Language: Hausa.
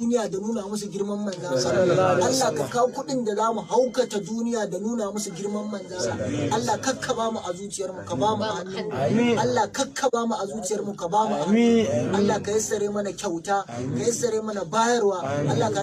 duniya da nuna musu girman manzan Allah. Allah, ka kawo kuɗin da zamu haukata duniya da nuna musu girman manzan Allah. Allah, kakka ba mu a zuciyar mu, ka ba mu a hannun mu. Allah, kakka ba mu a zuciyar mu, ka ba mu a hannun mu. Allah, ka yassare mana kyauta, ka yassare mana bayarwa. Allah ka